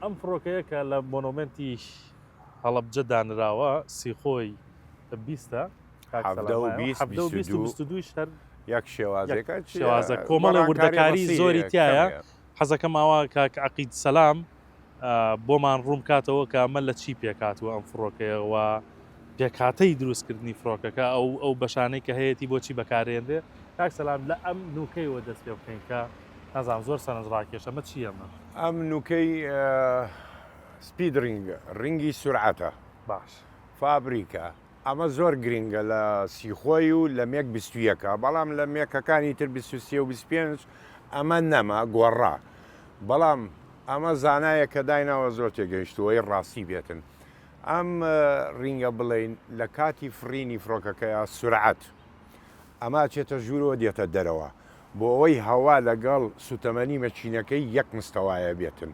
ئەم فڕۆکەیە کە لە مۆنۆمێنتی هەڵەبجە دانراوە سیخۆی بیستە دویش هەر یەک شێوازێکە شێوازە کۆمەڵە وردەکاری زۆری تایە حەزەکەم ئاوا کاک عەقید سەلام بۆمان ڕوون بکاتەوە کە ئەمە لە چی پێکهاتووە ئەم فڕۆکەیە و پێکهاتەی دروستکردنی فڕۆکەکە ئەو ئەو بەشانەی کە هەیەی بۆچی بەکارێنرێ کاک سەلام لە ئەم نوکەیەوە دەست پێ بکەین کە نازانم زۆر سەرنج ڕاکێش ئەمە چی ئەمە ئەم نوکەی speed ring ring ی سورعەتە باش فابریکە ئەمە زۆر گرینگە لە سیخۆی و لە مێک 21 بەڵام لە مێکەکانی تر 23 و 25 ئەمە نەما گۆڕا بەڵام ئەمە زانایە کە دایناوە زۆر تێگەیشتووەی ڕاستی بێتن ئەم ring ە بڵین لە کاتی فڕینی فڕۆکەکەیا سورعەت ئەمە ئەچێتە ژوورەوە دێتە دەرەوە بۆ ئەوەی هەوا لەگەڵ سوتەمەنی مەکینەکەی یەک مستەوایە بێتن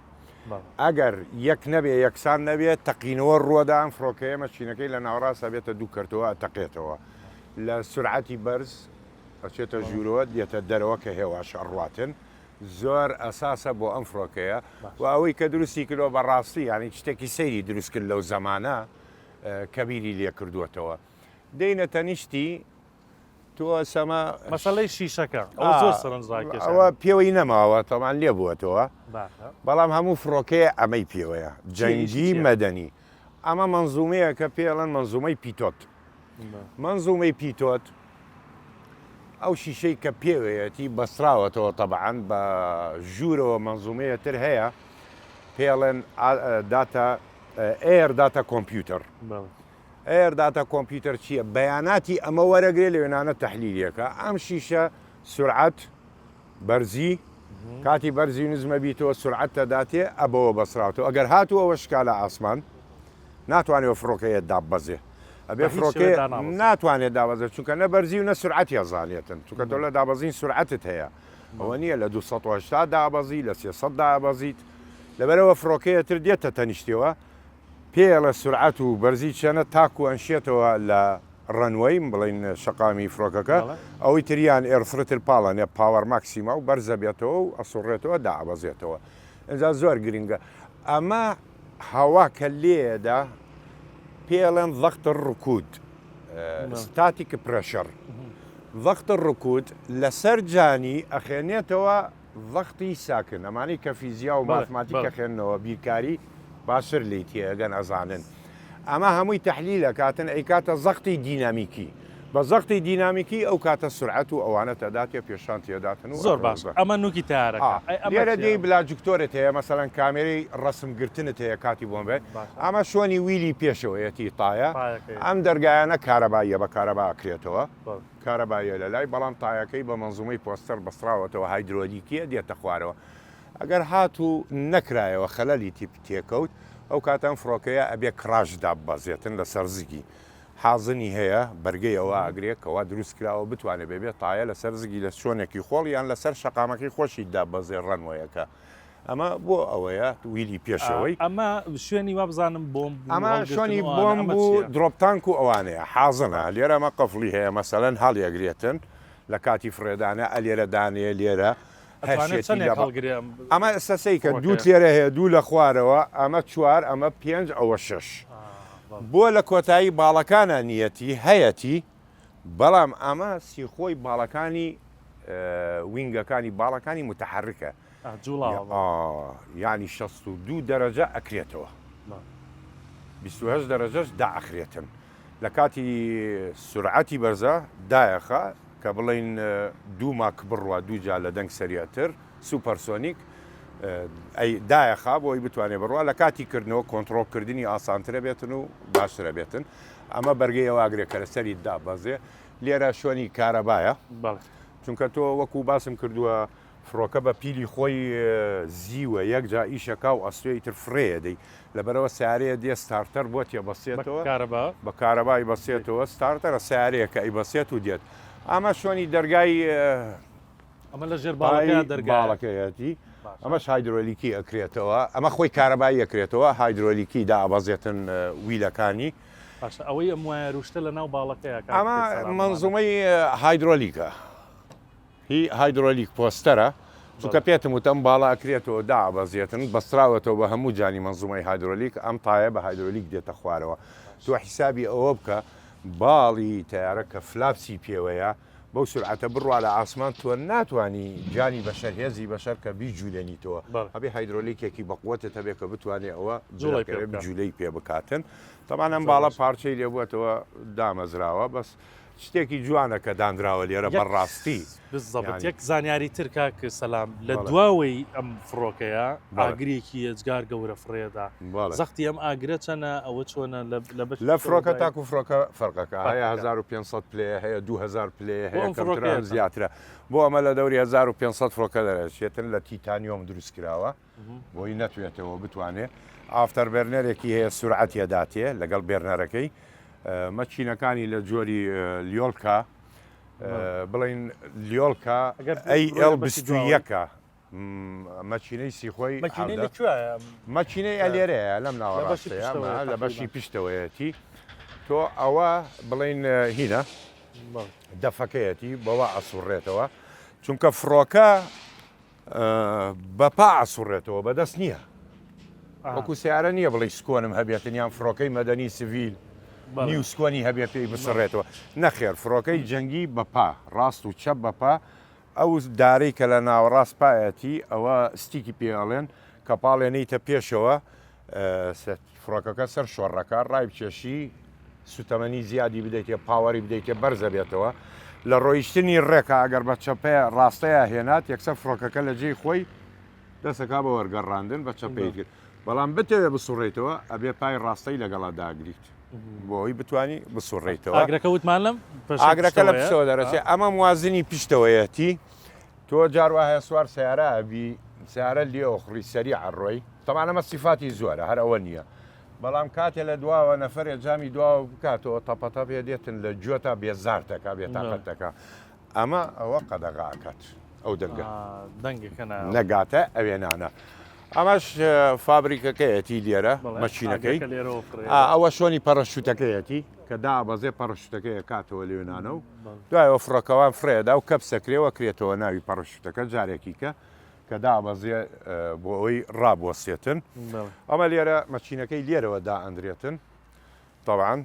ئەگەر یەک نەبێ یەکسان نەبێ تەقینەوە ڕووەدا ئەم فڕۆکەیە مەکینەکەی لە ناوەڕاست ئەبێتە دوو کەرتەوە ئەتەقێتەوە لە سورعەتی بەرز ئەچێتە ژوورەوە دێتە دەرەوە کە هێواش ئەڕواتن زۆر ئەساسە بۆ ئەم فڕۆکەیە و ئەوەی کە دروستی کردوە بە ڕاستی یانی شتێکی سەیری دروست کرد لەو زەمانە کە بیری لێ کردووەتەوە دێینە تەنیشتی تۆ سەما مەسەلەی شیشەکە ئەوە زۆر سەرنج ڕاکێشە ئەوە پێوەی نەماوە تەمان لێ بووەتەوە بەڵام هەموو فڕۆکەیە ئەمەی پێوەیە جەنگی مەدەنی ئەمە مەنزومەیە کە پێڵەن مەنزومەی pitot مەنزومەی pitot ئەو شیشەی کە پێوەیەتی بەستراوەتەوە تەبعەن بە ژوورەوە مەنزومەیە تر هەیە پێڵێن data air data computer air data computer چییە؟ بەیاناتی ئەمە وەرەگرێ لە وێنانە تەحلیلیەکە ئەم شیشە سورعەت بەرزی کاتی بەرزی نزمە بیتەوە سورعەت تەداتێ ئەبەوە بەسراوتەوە ئەگەر هاتوو ئەوە شکا لە ئاسمان ناتوانێت فڕۆکەیە داببەزێ ئەبێ فڕۆکەیە ناتوانێت دابەزێت چونکە نە بەرزی و نە سورعەتی ئەزانێتن چونکە تۆ لە دابەزین سورعەتت هەیە ئەوە نییە لە 280 دابەزی لە 300 دابەزیت لەبەرەوە فڕۆکەیە تر دێتە تەنیشتەوە پێیەڵێ سورعەت و بەرزی چەنە تاکو ئەنشێتەوە لە runway بڵێین شەقامی فڕۆکەکە ئەوەی تریان air throttle پاڵەنێ power maximum و بەرزە بێتەوە و ئەسوڕێتەوە دائەبەزێتەوە ئینجا زۆر گرنگە ئەمە هەوا کە لێدا پێڵێن ضغط الركود static pressure ضغط الركود لەسەر جانی ئەخێنێتەوە ضغطی ساکن ئەمانەی کە فیزیا و ماتماتیک ئەخوێننەوە بیرکاری باشتر لێی تێئەگەن ئەزانن ئەمە هەمووی تەحلیل ئەکاتن ئەیکاتە زەختی دینامیکی بە زەختی دینامیکی ئەو کاتە سورعەت و ئەوانەت ئەداتێ پێشان تێداتن و زۆر باش ئەمە نوکی تارەکە ئەی ئەمە لێرە دێی بلاجکتۆرت هەیە مەسەلەن کامێرەی ڕەسم گرتنت هەیە کاتی بۆم بێت ئەمە شۆنی wheel ی پێشەوەیەتی تایە ئەم دەرگایانە کارەباییە بە کارەبا ئەکرێتەوە. کارەباییە لە لای، بەڵام تایەکەی بە مەنزومەی poster بەستراوەتەوە هایدرۆلیکیە دێتە خوارەوە. ئەگەر هاتوو نەکرایەوە خەلەلی تیپ تێکەوت ئەو کاتە ئەم فڕۆکەیە ئەبێ crash داببەزێتن لەسەر زگی. حازنی هەیە بەرگەی ئەوە ئەگرێ کەوا دروست کراوە بتوانێ بەبێ تایە لەسەر زگی لە شۆنێکی خۆڵ یان لەسەر شەقامەکەی خۆشی داببەزێ runway ەکە. ئەمە بۆ ئەوەیە wheel ی پێشەوەی. ئەمە شوێنی وابزانم بۆمب و ئەمە شوێنی بۆمب و drop tank و ئەوانەیە حازنە لێرە ئەمە قفڵی هەیە مەسەلەن هەڵیەگرێتن لە کاتی فڕێدانە ئەلێرە دانێ لێرە هەشێتی لە هەڵگرێ ئەمە ئێستا سەیکە دوو لێرە هەیە دوو لە خوارەوە ئەمە چوار ئەمە پێنج ئەوە شەش بۆ لە کۆتایی باڵەکانە نیەتی هەیەتی بەڵام ئەمە سیخۆی باڵەکانی wing ەکانی باڵەکانی متحرکە یانی 62 دەرەجە ئەکرێتەوە 28 دەرەجەش دائەخرێتن لە کاتی سورعەتی بەرزە دایەخە کە بڵین دوو ماک بڕوا دوو جا لە دەنگ سەریعتر supersonic ئەی دایەخا بۆی بتوانێت بڕوا لە کاتی کردنەوە کۆنتڕۆڵکردنی ئاسانترە بێتن و باشترە بێتن ئەمە بەرگەی ئەوە ئەگرێت کە لەسەری دابەزێ لێرە شوێنی کارەبایە چونکە تۆ وەکو باسم کردووە فڕۆکە بە پیلی خۆی زیوە یەک جا ئیشەکا و ئەسوێ ئیتر فڕێیە دەی لەبەرەوە سیارەیە دێ starter بۆ تێ بەسێتەوە بە کارەبای بەسێتەوە starter ە سیارەیە کە ئەی بەسێت و دێت ئەمە شوێنی دەرگای ئەمە لە ژێر باڵەکەیا دەرگایە. باڵەکەیەتی ئەمەش هایدرۆلیکی ئەکرێتەوە ئەمە خۆی کارەبایی ئەکرێتەوە هایدرۆلیکی دائەبەزێتن wheel ەکانی. باشە ئەوەی ئەم wire و شتە لە ناو باڵەکەیا کاک ئەمە مەنزومەی هایدرۆلیکە هی hydraulic poster ە. چونکە پێتم وت ئەم باڵە ئەکرێتەوە دائەبەزێتن بەستراوەتەوە بە هەموو جانی مەنزومەی هایدرۆلیک ئەم تایە بە هایدرۆلیک دێتە خوارەوە تۆ حیسابی ئەوە بکە باڵی تەیارە کە flaps ی پێوەیە بەو سورعەتە بڕوا لە ئاسمان تۆ ناتوانی گیانی بەشەر هێزی بەشەر کە بیجولێنیتەوە ئەبێ هایدرۆلیکێکی بەقوەتت هەبێ کە بتوانێ ئەوە جوڵەی پێ بکات. جولەی پێ بکاتن تەبعەن ئەم باڵە پارچەی لێبووەتەوە دامەزراوە بەس شتێکی جوانە کە دانراوە لێرە بەڕاستی. بالضبط یەک زانیاری تر کاک سەلام لە دواوەی ئەم فڕۆکەیە ئاگرێکی یەجگار گەورە فڕێدا زەختی ئەم ئاگرە چەنە ئەوە چۆنە لە لە فڕۆکە تاکو فڕۆکە فەرقەکە هەیە 1500 پلەیە هەیە 2000 پلەیە هەیە کەمتران زیاترە بۆ ئەمە لە دەوری 1500 فڕۆکە دەرەچێتن لە تیتانیۆم دروست کراوە بۆی نەتوێتەوە بتوانێ after burner ێکی هەیە سورعەتی ئەداتێ لەگەڵ burner ەکەی مەکینەکانی لە جۆری لیۆلکا بڵین لیۆلکا ئەی ئێڵ 21ە مەکینەی سیخۆی مەکینەی ئەلێرەیە لەم ناوەڕاستەیە لە بەشی پشتەوەیەتی تۆ ئەوە بڵین هینە دەفەکەیەتی بەوە ئەسوڕێتەوە چونکە فڕۆکە بە پا ئەسوڕێتەوە بە دەست نییە وەکو سیارە نییە بڵێ سکۆنم هەبێتن یان فڕۆکەی مەدەنی سڤیل نیو سکۆنی هەبێ پێی بسڕێتەوە نەخێر فڕۆکەی جەنگی بە پا ڕاست و چەپ بە پا ئەو دارەی کە لە ناوەڕاست پایەتی ئەوە stick ی پێڵێن کە پاڵێنیتە پێشەوە فڕۆکەکە سەر شۆڕەکە ڕای بکێشی سوتەمەنی زیادی بدەیتێ power ی بدەیتێ بەرزەبێتەوە لە ڕۆیشتنی ڕێکە ئەگەر بە چەپەیە ڕاستەیە هێنات یەکسەر فڕۆکەکە لە جێی خۆی دەسەکا بە وەرگەڕاندن بە چەپەی کرد بەڵام بتەوێ بسوڕێتەوە ئەبێ پای ڕاستەی لەگەڵا داگریت بۆ ئەوی بتانی بسوڕێیتەوە ئاگرەکە وتمان لەم ئاگرەکە لە پشتەوە دەرەچێ ئەمە موازنی پشتەوەیەتی تۆ جار وا هەیە سوار سەیارە ئەبی سەیارە لێ ئۆخڕی سەریع ئەڕۆی تەبعەن ئەمە سیفاتی زۆرە هەر ئەوە نییە بەڵام کاتێ لە دواوە نەفەرێ جامی دواوە بکاتەوە تەپەتەپێ دێتن لە گوێتا بێزارتەکە بێتاقەتەکە ئەمە ئەوە قەدەغا ئەکات ئەو دەنگە دەنگەکە نەگاتە ئەوێنانە ئەمەش فابریکەکەیەتی لێرە مەچینەکەی ئەوە شۆنی پەڕەشوتەکەیەتی کە دابەزێ پەڕەشوتەکەی ئەکاتەوە لێنانە و دوایەوە فڕۆکەوان فڕێدا و کەپسەکرێ وەکرێتەوە ناوی پەڕەشوتەکە جارێکی کە کە دابەزێ بۆ ئەوەی ڕابوەستێتن ئەمە لێرە مەچینەکەی لێرەوە دائەندرێتن تەبعەن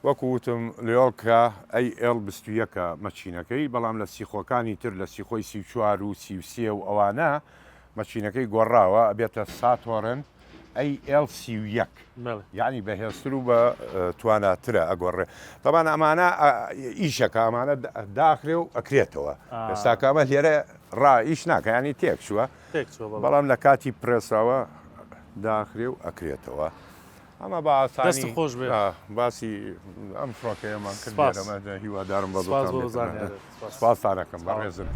وەکو وتم لیۆڵکا ئەی ئێڵ 21 ە مەچینەکەی بەڵام لە سیخۆکانی تر لە سیخۆی 34 و 33 و ئەوانە مەچینەکەی گۆڕاوە ئەبێتە ساتۆرن ئەی ئێڵ 31 یعنی بەهێزتر و بە تواناترە ئەگۆڕێ تەبان ئەمانە ئیشەکە ئەمانە داخرێ و ئەکرێتەوە ئێستاکە ئەمە لێرە ڕا ئیش ناکە ینی تێک چووە بەڵام لە کاتی پرێسەوە داخرێ و ئەکرێتەوە ئەمە بە ئاسانی دەست خۆش بێ باسی ئەم فڕۆکەیەمان کرد هیوادارم بە سپاستانەکەم بەڕێزن.